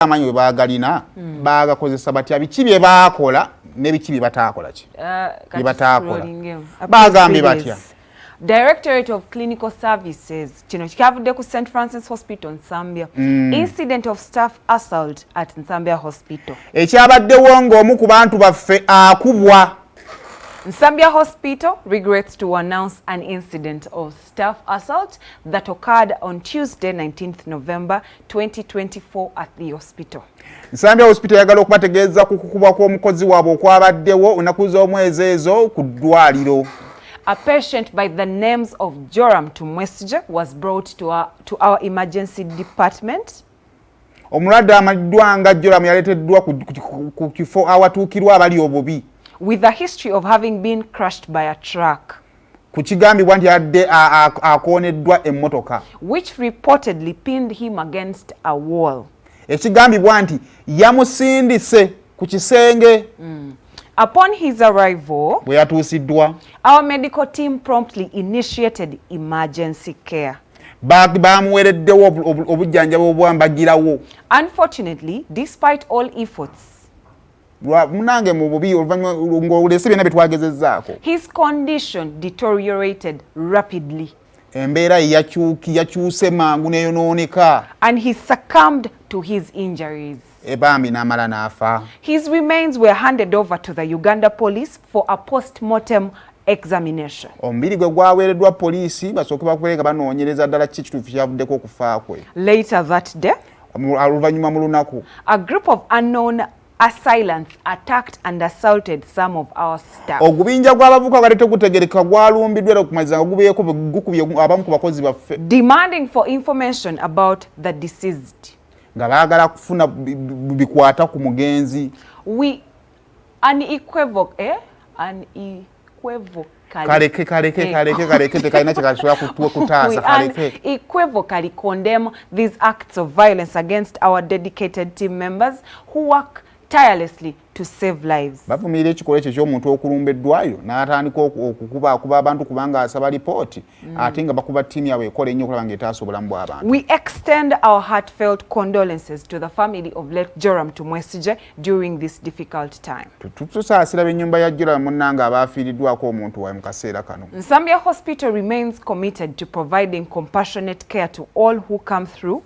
Amaanyi bwe baagalina, baagakozesa batya? Biki bye baakola ne biki bye bataakola ki? Bye bataakola. Baagambye batya? Directorate of Clinical Services. Kino kyavudde ku St Francis Hospital, Nsambya. Incident of staff assault at Nsambya Hospital. Ekyabaddewo ng'omu ku bantu baffe akubwa. Nsambya Hospital regrets to announce an incident of staff assault that occurred on Tuesday, 19th November 2024 at the hospital. Nsambya Hospital eyagala okubategeeza ku kukubwa kw'omukozi waabwe okwabaddewo ennaku z'omwezi ezo ku ddwaliro. A patient by the names of Joram Tumwesije was brought to our emergency department Omulwadde amanyiddwa nga Joram yaleeteddwa ku kifo awatuukirwa abali obubi with a history of having been crushed by a truck, ku kigambibwa nti yadde akooneddwa emmotoka, which reportedly pinned him against a wall. Ekigambibwa nti yamusindise ku kisenge. Upon his arrival, Bwe yatuusiddwa, our medical team promptly initiated emergency care. Bamuweereddewo obujjanjabi obwambagirawo. Unfortunately, despite all efforts, Munange mu bubi, oluvannyuma ng'olese byonna bye twagezezzaako, his condition deteriorated rapidly embeera ye yakyuse mangu neyonooneka and he succumbed to his injuries. Ebambi n'amala n'afa. His remains were handed over to the Uganda Police for a post-mortem examination. Omubiri gwe gwaweereddwa poliisi basooke bakubere nga banoonyereza ddala ki ekituufu kyavuddeko okufa kwe. Later that day, Oluvannyuma mu lunaku, a group of unknown assailants attacked and assaulted some of our staff. Ogubinja gw'abavubuka gwali tegutegereka gwalumbiddwa era okumaliza nga gubyeko gukubye abamu ku bakozi baffe, demanding for information about the deceased. Nga baagala kufuna bikwata ku mugenzi. We unequivoc eh? unequivocally Kaleke, kaleke. Kaleke, kaleke, tekalina kyekasobola kutaasa. We Kaleke. unequivocally condemn these acts of violence against our dedicated team members who work tirelessly to save lives. Bavumirira ekikolwa ekyo ekyomuntu okulumba eddwaliro n'atandika okukubaakuba abantu kubanga asaba lipooti, ate nga bakuba ttiimu yaabwe ekola ennyo okulaba ng'etaasa obulamu bw'abantu. We extend our heartfelt condolences to the family of late Joram Tumwesije during this difficult time. Tusaasira b'ennyumba ya Joram munnange abaafiiriddwako omuntu waabwe mu kaseera kano. Nsambya Hospital remains committed to providing compassionate care to all who come through.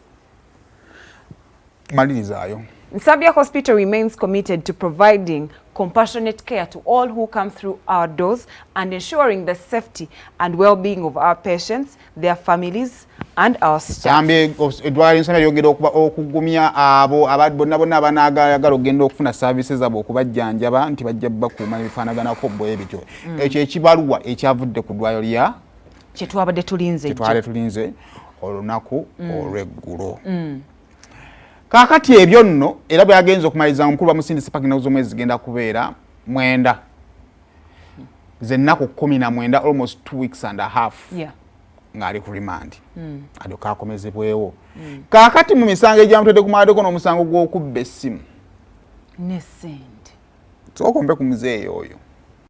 Malirizaayo. Nsambya Hospital remains committed to providing compassionate care to all who come through our doors and ensuring the safety and well-being of our patients, their families and our staff. Eddwaliro Nsambya lyongera okugumya abo bonna bonna abanaagala okugenda okufuna services zaabwe okubajjanjaba nti bajja bakuuma ebifaanaganako bwe bityo. Ekyo ekibaluwa ekyavudde ku ddwaliro lya Kyetwabadde tulinze. Kyetwabadde tulinze olunaku olw'eggulo. Kaakati ebyo nno era byagenza okumaliriza, omukulu bamusindise paka ennaku z'omwezi zigenda kubeera 9, zennaku 19, almost 2 weeks and a half ng'ali ku remand, alyoka akomezebwewo. Kaakati mu misango egyamutedde kumaddeko n'omusango gw'okubba essimu Ne sente. Sooka ompe ku muzeeyi oyo.